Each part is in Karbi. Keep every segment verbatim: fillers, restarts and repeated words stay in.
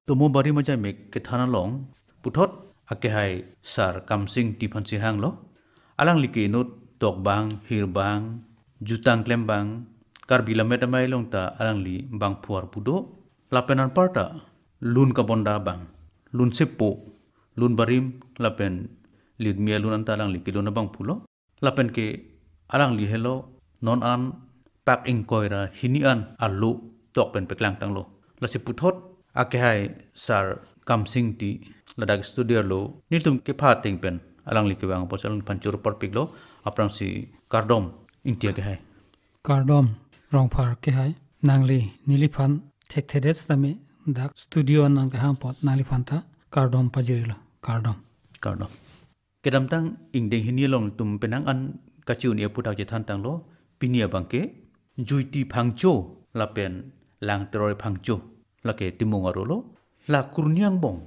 Tomo Barim Ajaimek kethan along puthot akehai Sar Kamsing Ingti aphan si hanglo. Alangli ke inut tokbang, hirbang, jutang klembang, Karbi Lammet Amei along ta alangli bangphu arpu do. Lapen anparta lun kabonda abang, lun sepo, lun barim, lapen lirmi alun anta alangli kelun abangphu lo. Lapen ke alangli helo non an pak ingkoi ra hini an alo tok pen paklang tanglo. Lasi puthot akehai Sar Kamsing Ingti ladak studio lo, nelitum kepha ateng pen alangli kevang apot alangliphan choro parpiklo. Aphrangsi kardom Ingti akehai. Kardom Rongphar akehai, nangli neliphan thekthedet sitame dak studio nangkehang apot nangliphan ta kardom pajirlo. Kardom. Kardom. Kedamtang ingdeng hini along tum penang an kachi-un-e aphuthak chethan tanglo, pini abang ke Juiti Phangcho lapen Langteroi Phangcho, lake Timung arlo lo. La kurni angbong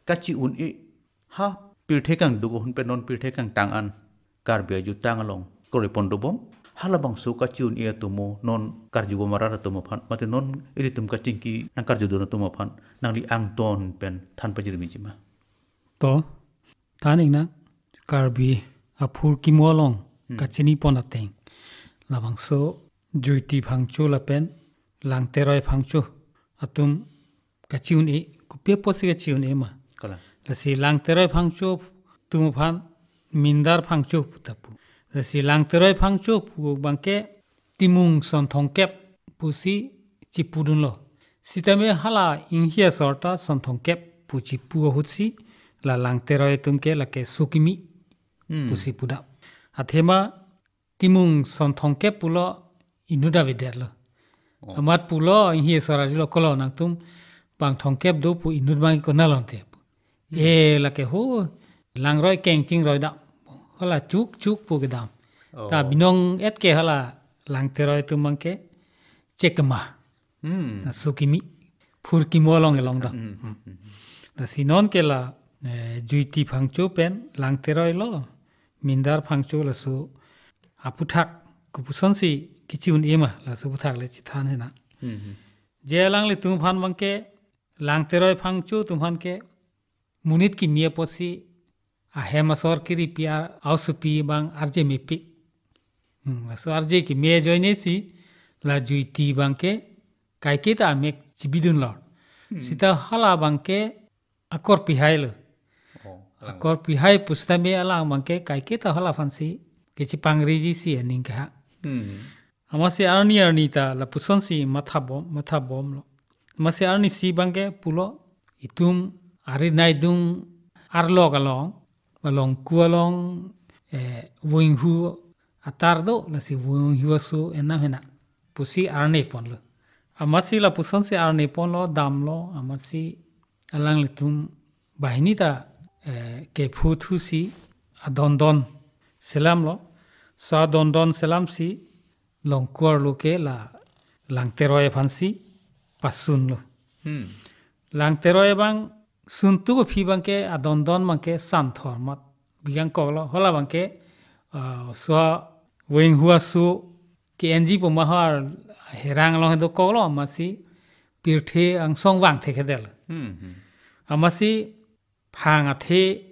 kachi-un-e, ha pirthe kangduk ahut pen non pirthe kangtang an Karbi ajutang along kroi pon dobom, halabangso kachi-un-e atomo non karjubom arat atum aphan, mate non ilitum kachingki nangkarjudun atum aphan nangli angton pen than pajirmi jima. To, than ingnang, Karbi aphurkimo along Hmm. kachini pon ateng, labangso Juiti Phangcho lapen Langteroi Phangcho atum kachi-un-e, kopi apotsi kachi-un-e ma. Kalang. Lasi Langteroi Phangcho atum aphan Mindar Phangcho pu ta pu. Lasi Langteroi Phangcho pu abang ke Timung Son Thomkep pusi chipudunlo. Sitame hala Inghi asor ta Son Thomkep pu chipu ahutsi la Langteroi atum ke lake Sokimi Hmm. pusi pudam. Athema Timung Son Thomkep pulo inut avedetlo. Oh. Amat pulo Inghi asor arjulo, kolo nangtum bang thomkep do pu inut bang konat lo ante. Hmm. E lake ho Langroi kengching roi dam. Hala chuk chuk pu kedam. Oh. Ta binong et ke hala Langteroi atum abang ke Chekma. Hmm. Na Sokimi. Phurkimo along elong dam. Hmm, hmm, hmm, hmm. Lasi non ke la, eh, Juiti Phangcho pen Langteroi lo, Mindar Phangcho laso aphuthak kopusonsi kachi-un-e ma, laso aphuthak le chethan henang. Hmm, hmm. Je alanglitum aphan abang ke Langteroi Phangcho atum aphan ke monit kimi apotsi ahem asor kiripi a-, aosopi abang arje mepik. Hmm, laso arje keme ajoinesi la Juiti abang ke kaiketa amek chibidunlo. Hmm. Sita hala abang ke akorpi hai lo. Oh, alang. Akorpi hai pusitame alang abang ke kaiketa hala aphansi kachipangriji si aning kehang. Hmm. Amatsi arni arni ta lapusonsi mathabom, mathabomlo. Amatsi arnisi abang ke pulo, itum arit neidung arlok along, Longku along, eh, Voinghu atar do, lasi Voinghu aso enam henang pusi arne ponlo. Amatsi lapusonsi arne ponlo, damlo, amatsi alanglitum banghini ta, eh, kephu thusi adondon selamlo. So adondon selamsi Longku arlo ke la Langteroi aphansi pasunlo. Hmm. Langteroi abang suntu aphi abang ke adondon abang ke Santhor amat bikangkoklo. Hala abang ke, ah, so Voinghu aso ke-enji pu mahar herang along dokoklo, amatsi pirthe angsong vang thekthedetlo. Hmm, hmm. Amatsi phang athe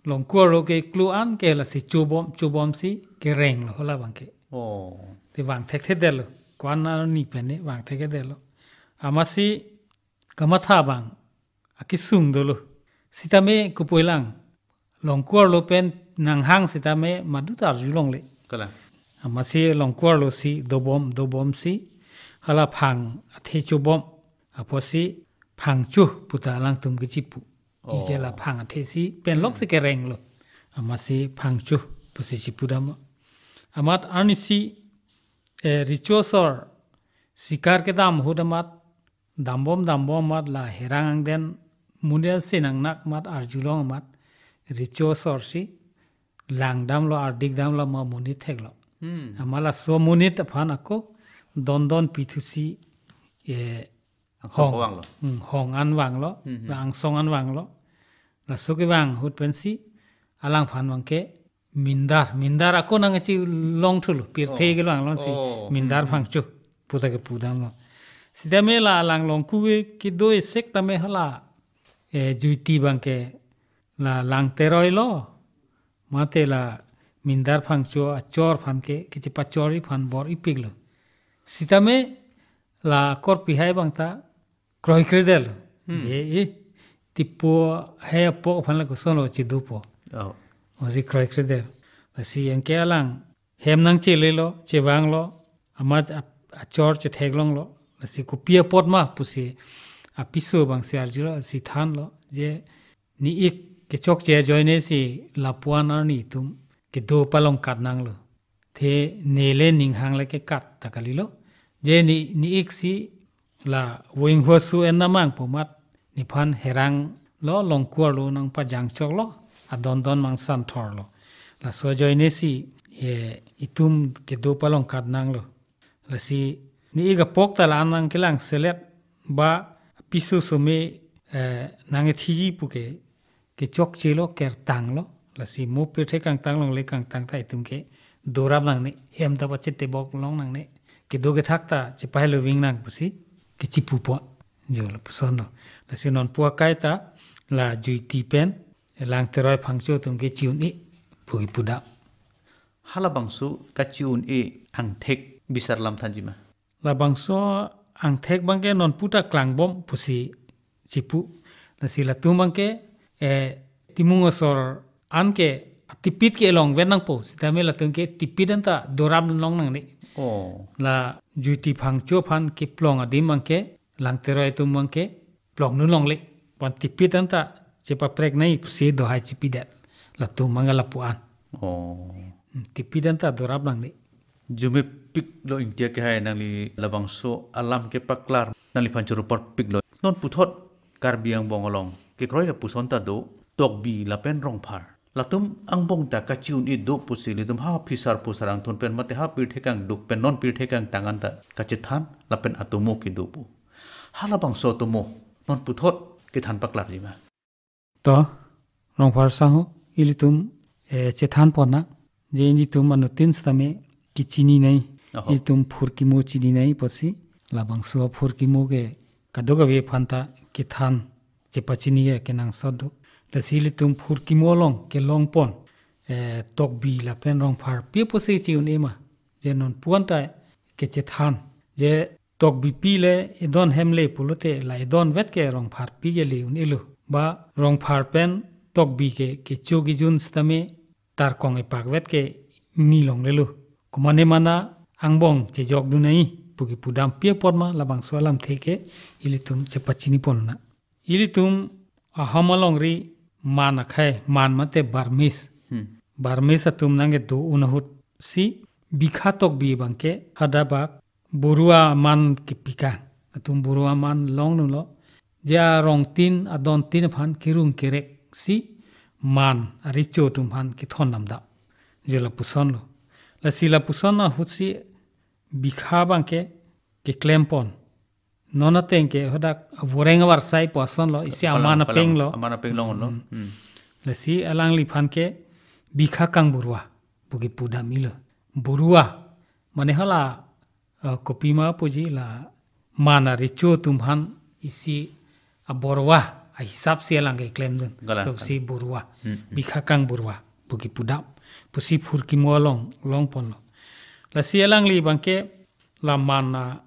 Longku arlo ke klu an ke lasi chobom, chobomsi kerenglo hala abang ke. Oh. Te vang thekthedetlo. Ko-an arni pen ne vang thekthedetlo. Amatsi kamatha abang akesung dolo. Sitame kopulang Longku arlo pen nanghang sitame madu ta arjulongle. Kalang. Amatsi Longku arlosi dobom, dobomsi hala phang athe chobom apotsi Phangcho pu ta alangtum kachipu. Oh. Ike la phang athesi penlok si kerenglo. Amatsi Phangcho pusi chipudam. Amat arnisi eh, recho asor sikar kedam ahut amat, dambom dambom amat la herang angden monit si nangnak amat arjulong amat, recho asor si langdamlo, ardikdamlo ma monit theklo. Hmm. Amat laso monit aphan ako dondon pithusi, eh, Angsong hong. Kevanglo. Hmm, hong an vanglo, Hmm, hmm. la angsong an vanglo. Laso kevang ahut pensi alangphan abangke mindar, mindar ako nangkachi longthulo, pirthe Oh. kelonglongsi, Oh. mindar Hmm, hmm. phangcho puta kepudamlo. Sitame la alang longku ke kedo esek tame hala, eh, juiti abangke la Langteroi lo, mate la mindar phangcho achor aphan ke, kechepachor aphan bor-ipiklo. Sitame la korpi hai abang ta kroikredetlo. Hmm. Je, eh, tipo hai apok aphan la kosonlo chedopo. Oh. Osi kroikredet. Lasi anke alang hem nangchelelo, chevanglo, amat ap-, achor chetheklonglo. Lasi kopi apot ma pusi apiso abangsi arjulo, si thanlo. Je ne-ik kechokche ajoine si lapu-an arni atum kedo palongkat nanglo. The nele ning hang le kekat ta kalilo. Je ne, ne-ik si la wing hua su en namang pu amat nephan herang lo, longku arlo nangpajangchoklo, adondon mangsan thorlo. Laso ajoine si, eh, itum kedo palongkat nanglo. Lasi ne-ik apok ta la-an nangkelang selet ba piso some, eh, nangkethiji puke kechokchelo, kertanglo. Lasi mo pirthe kangtang longle, kangtang ta itum ke dorap nangne, hem ta pachete bok long nangne, kedo kethak ta chepahelo ving nang pusi kechipupo. Jo lapusonlo. Lasi non pu akai ta la juiti pen Langteroi phangcho atum ke chi-un-e pu kepudam. Halabangso kachi-un-e angthek bisar lam thanji ma? Labangso angthek abangke non pu ta klangbom pusi chipu. Lasi latum abangke, eh, Timung asor anke tipit ke longvet nangpo, sitame latum ke tipit anta dorap long nangne. Oh. La juiti phangcho aphan keplong adim abangke, Langteroi atum abangke plong nu longle. Pu an tipit anta chepaprek nai pusi dohai chipidet. Latum abangke lapu-an. Oh. Hmm, tipit anta dorap nangne. Jumepiklo ingti akehai, nangli labangso alam kepaklar nangliphan choro parpiklo. Non puthot Karbi angbong along kekroi lapuson ta do, Tokbi lapen Rongphar. Latum angbong ta kachi-un-e do pusi ilitum ha phisar phusar angthun pen mate ha pirthe kangduk pen non pirthe kangtang anta kachethan lapen atomo kedo pu. Halabangso atomo non puthot kethan paklarji ma? To, Rongphar sangho, ilitum, eh, chethan pon nang, je ilitum anuttin sitame kechini nai, Oho. ilitum phurkimo chini nai pusi, labangso phurkimo ke kadokave aphan ta kethan chepachini ke kenangsot do. Lasi ilitum phurkimo along kelong pon, eh, Tokbi lapen Rongphar pi pusi chi-un-e ma, je non pu anta kechethan, je Tokbipi le edon hem le pulote la edon vet ke Rongpharpi ke le un-elo. Ba Rongphar pen Tokbi ke kecho kejun sitame tarkong epak vet ke ni longlelo. Komane mana angbong chejokdun nai pu kepudam pi apot ma, labangso alamthe ke ilitum chepachini pon nang. Ilitum Ahom alongri man akhei, man mate Burmese. Hmm. Burmese atum nangkedo un ahut si Bikha Tokbi abangke hadak bak Borua man kepikang. Atum Borua man longdunlo. Je arongtin, adontin aphan kerung kerek si man arecho atum aphan kethondam dam. Je lapusonlo. Lasi lapuson ahut si Bikha abangke keklem pon. Non ateng ke hadak Voreng Avarsai pu asonlo, isi Palang, aman Palang, apenglo. Aman apeng longlo. Hmm. Hmm. Lasi alangliphan ke Bikha Kangborua pu kepudam ilo. Borua, mane hala, eh, kopima puji la man arecho atum aphan isi aborua ahisap si alang keklemdun. Galang, So galang. si Borua. Hmm, hmm. Bikha Kangborua pu kepudam. Pusi phurkimo along, long ponlo. Lasi alangli abangke la man a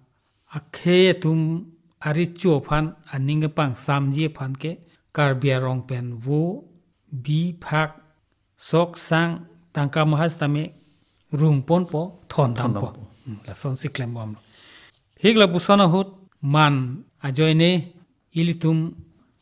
akhei atum arecho aphan aning kepangsamji aphan ke Karbi arong pen vo, bi, phak, sok, sang, tangka mahas tame rung ponpo, thondampo. Thondampo. Hmm, lasonsi klembomlo. Hik lapuson ahut man ajoine ilitum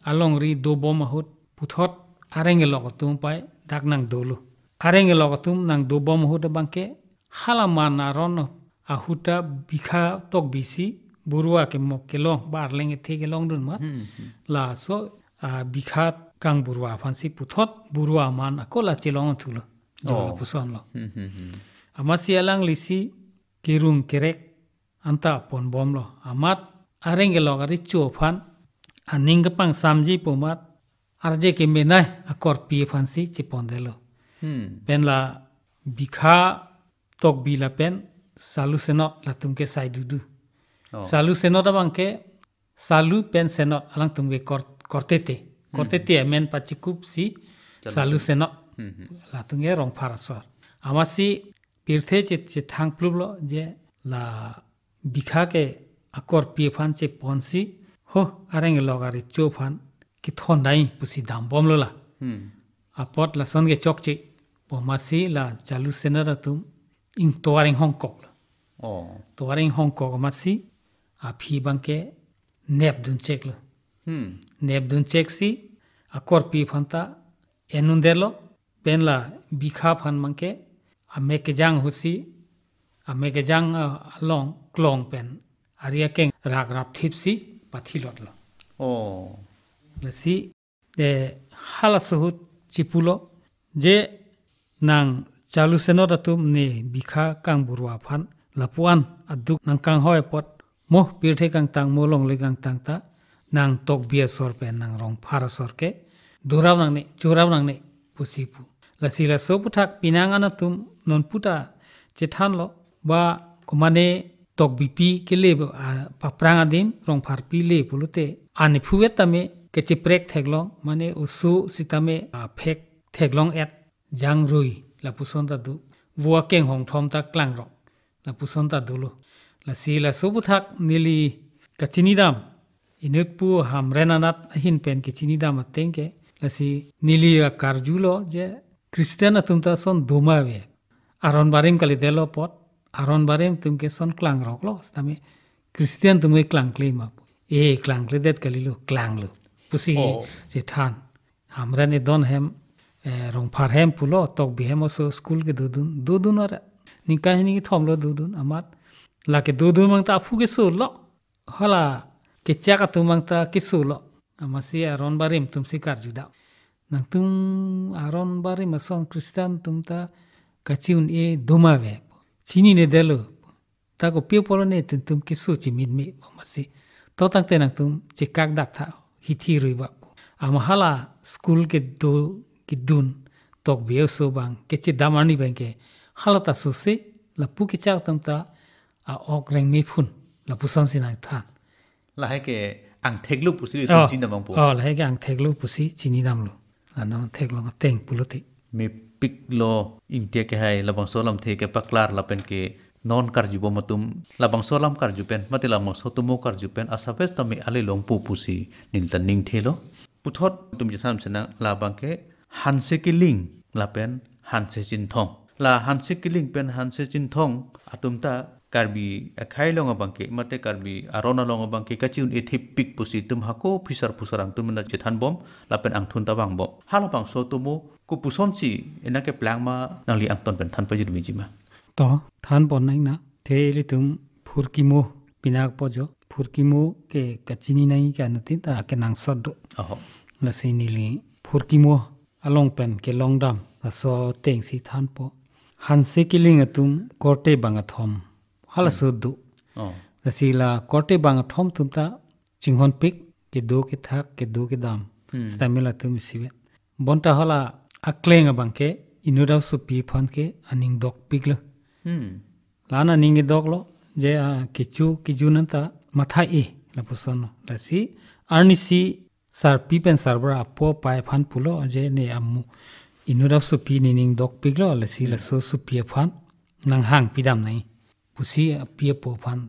alongri dobom ahut puthot areng elok atum pai dak nangdolo. Areng elok atum nangdobom ahut abangke hala man aron ahut ta bikha tokbi si Borua ke mok kelong, ba arleng ethe kelongdun ma. Hmm, hmm. Laso, ah, bikha kangborua aphan si puthot Borua aman ako la chelong thulo. Jo Oh. lapuson lo. Hmm, hmm, hmm. Amatsi alangli si kerung kerek anta ponbomlo. Amat areng kelok arecho aphan aning kepangsamji pu amat arje kemenei akorpi aphan si chepondetlo. Hmm. Pen la bikha tokbi lapen Salu Senot latum ke sai dudu. Oh. Salu Senot abang ke Salu pen Senot alangtum ke kor-, kortete. Hmm. Kortete amen pachikup si Salu Salu Senot. Senot. Hmm, hmm. Latum ke Rongphar asor. Amatsi pirthe che, chethang pluplo je la bikha ke akorpi aphan chepon si, ho, areng kelok arecho aphan kethondai pusi dambomlo la. Hmm. Apot lason ke chokche. Pu amatsi la Salu Senot atum ingtovar inghongkoklo. Oh. Tovar inghongkok amatsi aphi abang ke nepdun cheklo. Hmm. Nepdun chek si akorpi aphan ta en-un-etlo, pen la bikha aphan abang ke amek kejang ahut si, amek kejang, ah, along klong pen ari akeng rak rapthip si pathilotlo. Oh. Lasi, eh, halaso ahut chipulo je nang Salu Senot atum ne bikha kangborua aphan lapu-an aduk nangkanghoi apot, mo pirthe kangtang mo longle kangtang ta nang tokbi asor pen nang Rongphar asor ke dorap nangne, chorap nangne pusi pu. Lasi laso aphuthak penang an atum non puta chethanlo, ba komane tokbipi kele, ah, paprang adim Rongpharpi le pulote ani phuvet tame kecheprek theklong, mane oso sitame, ah, phek theklong-et, jangrui lapuson ta do, vo akeng hongthom ta klangrok lapuson ta dolo. Lasi laso aphuthak neli kachinidam, inutpu Hamren anat ahin pen kachinidam ateng ke, lasi neli akarjulo je Christian atum ta son do ma ave. Aron barim kalidetlo apot, aron barim atum ke son klangroklo, sitame Christian atum ke klangkle ma pu. E, klangkledet kalilo, klanglo pusi Oh. chethan. Hamren edon hem, eh, Rongphar hem pulo, tokbi hem oso school ke dodun, dodun ara. Ningkan hini kethom lo dodun, amat lake dodun abang ta aphu kesolo. Hala kechak atum abang ta kesolo. Amatsi aron barim atum si karjudam. Nangtum aron barim ason Christian atum ta kachi-un-e do ma ave. Chininedetlo. Ta kopi apotlo ne netum keso chimit me, amatsi to tangte nangtum chekak dak tha, hithi rui ba pu. Amat hala school kedo kedun tokbi oso abang kechedam arni abang ke hala ta sose lapu kechak atum ta a-ok reng me phun lapuson si nangthan. Lahai ke angtheklo pusi Oh. itum chinidam abang pu. Oh, lahai ke angtheklo pusi chinidamlo. Ano theklong ateng pulote. Mepiklo ingti akehai, labangso alamthe kepaklar lapen ke non karjubom atum labangso alam karju pen, mate labangso atomo karju pen asapes tame ale longpo pusi neli ta ningthelo. Puthot itum chethan senang labang ke Hanse Killing lapen Hanse Chinthong. La Hanse Killing pen Hanse Chinthong atum ta Karbi akhei along abang ke, mate Karbi aron along abang ke kachi-un-e thepik pusi itum hako phisar phusar angtun mena chethanbom, lapen angthun ta vangbom. Halabangso atomo kopuson si ena keplang ma, nangli angton pen than pajirmiji ma? To, thanpon nangji na. Te ilitum phurkimo pinak pojo. Phurkimo ke kachini nangji ke anuttin ta kenangsot do. Oho. Lasi neli phurkimo along pen kelongdam laso ateng si thanpo. Hanse Killing atum korte bang athom halaso Hmm. do. Oh. Lasi la korte bang athom atum ta chinghonpik, kedo kethak, kedo kedam. Hmm. Sitame latum isivet. Bonta hala akleng abang ke inut asopi aphan ke aning dokpiklo. Hmm. La-an aning kedoklo, je, ah, kecho kejun anta matha-e lapuson lo. Lasi arnisi sarpi pen sarbura apo apai aphan pulo, je ne amu inut asopi nening dokpiklo, lasi Hmm. laso asopi aphan nanghangpidam nangji pusi api apo aphan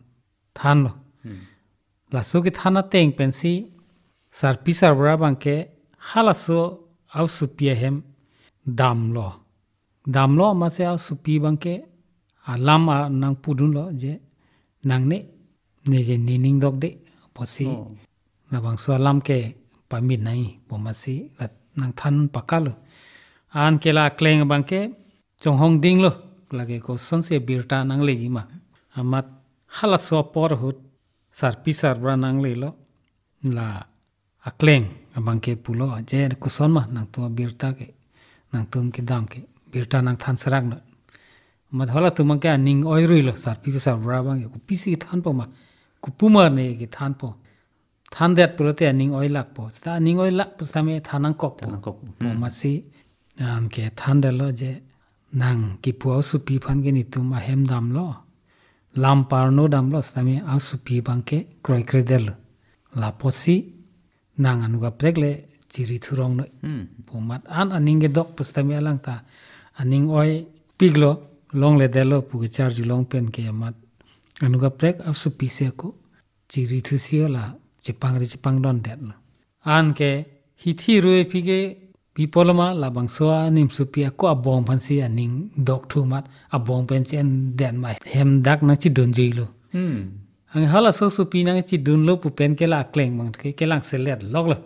thanlo. Hmm. Laso kethan ateng pensi sarpi sarbura abang ke halaso asopi ahem damlo. Damlo amatsi asopi abang ke alam a nangpudunlo je nangne, neke nening dokde pusi Oh. labangso alam ke pamit nangji pu amatsi la nangthan pakalo. Anke la akleng abang ke chonghong dinglo, lake kosonsi birta nangleji ma. Amat halaso apor ahut sarpi sarbura nanglelo, la akleng abangke pulo, je koson ma nangtum abirta ke, nangtum kedam ke birta nangthan serak noi. Amat halatum abangke aning oiruilo, sarpi sarbura abangke, kopisi kethanpo ma, kopu ma ne kethanpo. Thandet pulote aning oilakpo. Seta aning oilakpo setame than nangkokpo. Than nangkokpo. Po Hmm. masi, anke thandetlo je, nang kipu aosopi aphan ke netum ahem damlo, lam parno damlo, setame aosopi abangke kroikredetlo. Lapusi nang anut kaprek le chiri thurong noi. Hmm. Po amat an aning kedok pu setame alangta aning oipiklo, longledetlo pu kecharjulong pen ke amat anut kaprek aosopi si ako chiri thusi la chepangri chepangdondetlo. Anke hithi rui aphi ke pi pulo ma, labangso animsopi ako abong aphansi aning dokthu amat, abong pen che-endet ma, hem dak nangchedunjuilo. Hmm. Anke halaso aosopi nangchedunlo pu pen ke la akleng abangke kelang selet loklo.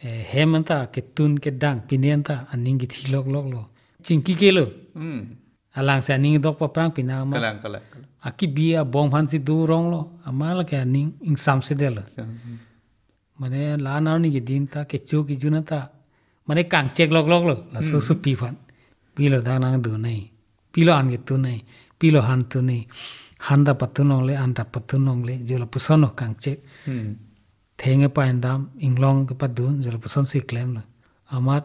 Eh, hem anta ketun kedang, pine anta aning kethi lokloklo. Chingki kelo. Hmm. Alangsi aning dok paprang pina ma. Kalang, kalang, kalang. Akibi abong aphansi do ronglo. Amat lake aning ingsamsedetlo. Sam, hmm. Mane la-an arni keding ta, kecho kejun ta, mane kangchek lokloklo, laso Hmm. aosopi aphan. Pilo dak nangdun nai, pilo an ketun nai, pilo han tun nai, han ta patun longle, an ta patun longle, je lapuson lo kangchek. Hmm. Theng kepa-endam, inglong kepadun, je lapusonsi klemlo. Amat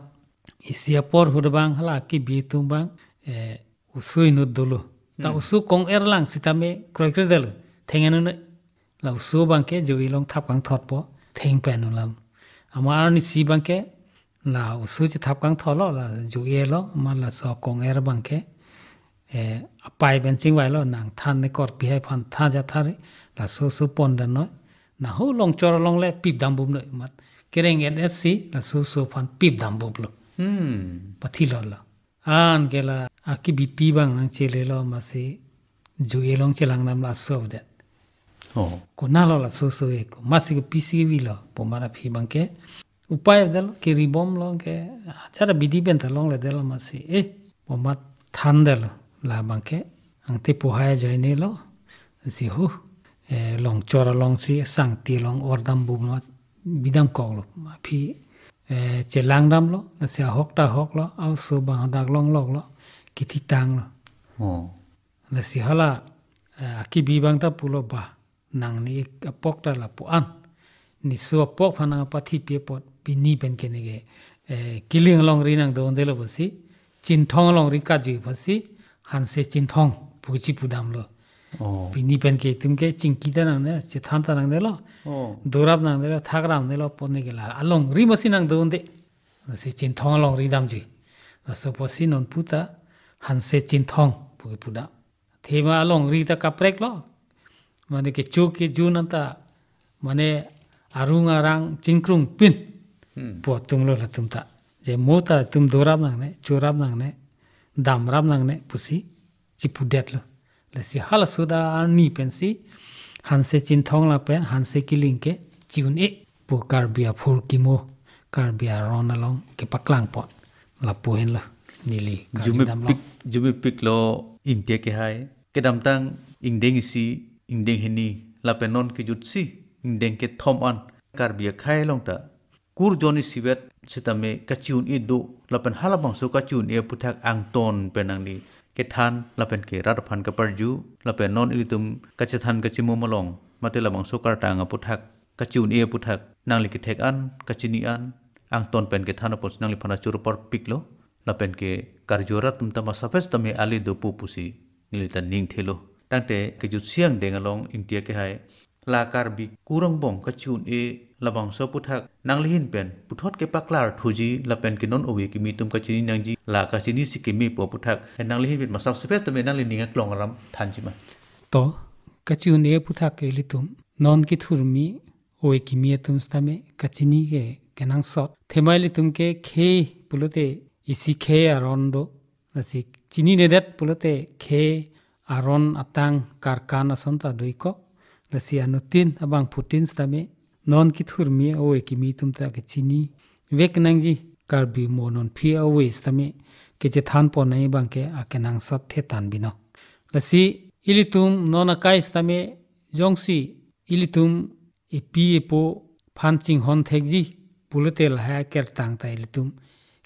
isi apor ahut abang hala akibi atum abang, eh, oso inut dolo. Ta Hmm. oso kong-er lang setame kroikredetlo. Theng enun noi. La oso abangke jo-i along thap kangthotpo, theng pen un lam. Amat arnisi abangke la oso chethap kangthotlo, la jo-ilo, amat laso kong-er abangke, eh, apai pen chingvailo, nang than ne korpi hai aphan than ja thari, laso oso pondet noi. Nang ho longchor along le pipdam bup noi amat. Kereng-et-etsi laso oso aphan pipdam buplo. Hmm. Pathilotlo. Anke la akibipi abang nangchelelo, masi jo-i along chelang dam laso det. Oh. Konatlo laso oso ke, ko masi kopisi kevilo, po amat aphi abangke upai detlo, keri bomlo ke, achara bidi pen ta longledetlo masi. Eh, po amat thandetlo, labangke angte pohai ajoinelo, si ho, eh, longchor alongsi sangti along or dam buplo, bidam koklo. Aphi, eh, chelang damlo, lasi ahok ta ahoklo, aoso abang hadak longloklo, kithitanglo. Oh. Lasi hala, eh, akibi abang ta pulo, ba, nang ne ik apok ta lapu-an. Ne oso apok aphan nangpathi pi apot, pini pen ke neke, eh, kiling alongri nangdondetlo pusi, Chinthong alongri kaju pusi, Hanse Chinthong pu kachipudamlo. Oh. Pini pen ke itum ke chingki ta nangne, chethan ta nangnelo. Oh. Dorap nangnelo, thakram nangnelo, po neke la alongri masi nangdonde. Lasi Chinthong alongri damji. Laso apotsi non puta Hanse Chinthong pu kepudam. Athema alongri ta kapreklo. Mane kecho kejun anta, mane arung arang chingkrungpin. Hmm. Pu atumlo latum ta. Je mo ta itum dorap nangne, chorap nangne, damrap nangne pusi chipudetlo. Lasi halaso da arni pensi Hanse Chinthong lapen Hanse Kiling ke chi-un-e pu Karbi aphurkimo, Karbi aron along kepaklang apot. Lapu henlo neli karju damlo. Arjumepik, arjumepiklo India kehai. Kedamtang ingdeng isi, ingdeng hini, lapen non kejutsi ingdeng kethom an Karbi akhei along ta kur jon isivet sitame kachi-un-e do, lapen halabangso kachi-un-e aphuthak angton pen nangli kethan, lapen ke rat aphan kaparju, lapen non ilitum kachethan kachimum along, mate labangso kartang aphuthak, kachi-un-e aphuthak, nangli kethek an, kachini an, angton pen kethan apot nangliphan achur apor piklo, lapen ke karju arat atum ta masapes tame ale dopo pusi neli ta ning thelo. Tangte kejutsi angdeng along India kehai, la Karbi kur angbong kachi-un-e labangso aphuthak nanglihin pen puthot kepaklar thuji, lapen ke non ove kimi atum kachini nangji, la kachinisi keme pu aphuthak, eh, nanglihin pen masapes tame nangli ning aklong aram thanji ma? To, kachi-un-e aphuthak ke ilitum non kethurmi ove kimi atum sitame kachini ke kenangsot. Athema ilitum ke khei pulote isi khei aron do. Lasi chininedet pulote khei aron atang karkan ason ta doikok. Lasi anuttin abangphutin sitame non kethurmi ove kimi atum ta kechinivek nangji, Karbi mo non aphi ove sitame kechethanpon nangji abangke akenangsot thetan binong. Lasi Ilitum non akai sitame jongsi ilitum epi epo aphan chinghon thekji pulote lahai akertang ta ilitum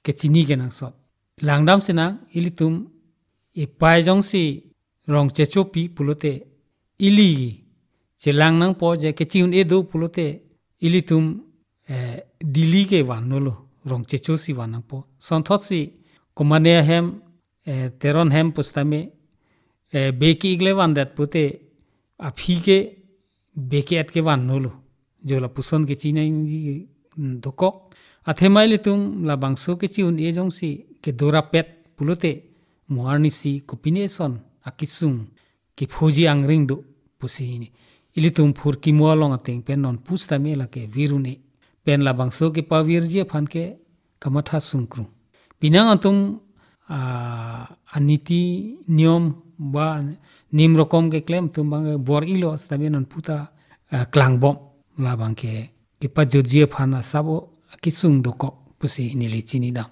kechini kenangsot. Langdam sinang, ilitum epai jongsi rong chechopi pulote ili chelang nangpo, je kechi un-e do pulote ilitum, eh, Delhi ke vannolo, rong chechosi van nangpo. Sonthotsi komane ahem, eh, Teron hem pusitame, eh, beki ikle vandet pute aphi ke beki et ke vannolo. Jo lapuson kechini nangji, mm, dokok. Athema ilitum labangso kechi un-e jongsi kedorapet pulote mo arnisi kopine son akesung kephoji angring do pusi hini. Ilitum phurkimo along ateng pen non pusitame lake vir un-e. Pen labangso kepavirji aphan ke kamatha sungkrung. Pini nangtum, ah, aniti niyom ba nim rokom keklem atum abang bor-ilo sitame non puta, ah, klangbom, labang ke kepajutji aphan asap o akesung dokok pusi neli chinidam.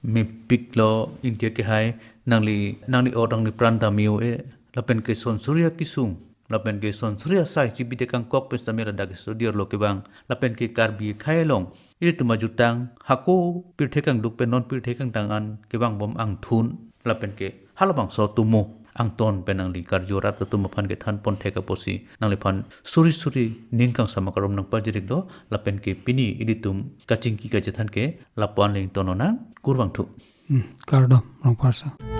Mepiklo India kehai, nangli, nangli ot nangli pran dam-e, lapen ke son suri akesung, lapen ke son suri asai chibitekangkok pen sitame ladak studio arlo kevang, lapen ke Karbi akhei along ilitum ajutang, hako pirthe kangduk pen non pirthe kangtang an kevangbom angthun, lapen ke halabangso atomo angton pen nangli karju arat atum aphan kethan pon thek apotsi nangliphan suri suri ning kangsam akarom nangpajirik do, lapen ke pini ilitum kachingki kachethan ke lapu-an le ington lonang, kurvangthu. Hmm, kardom, Rongpharsa.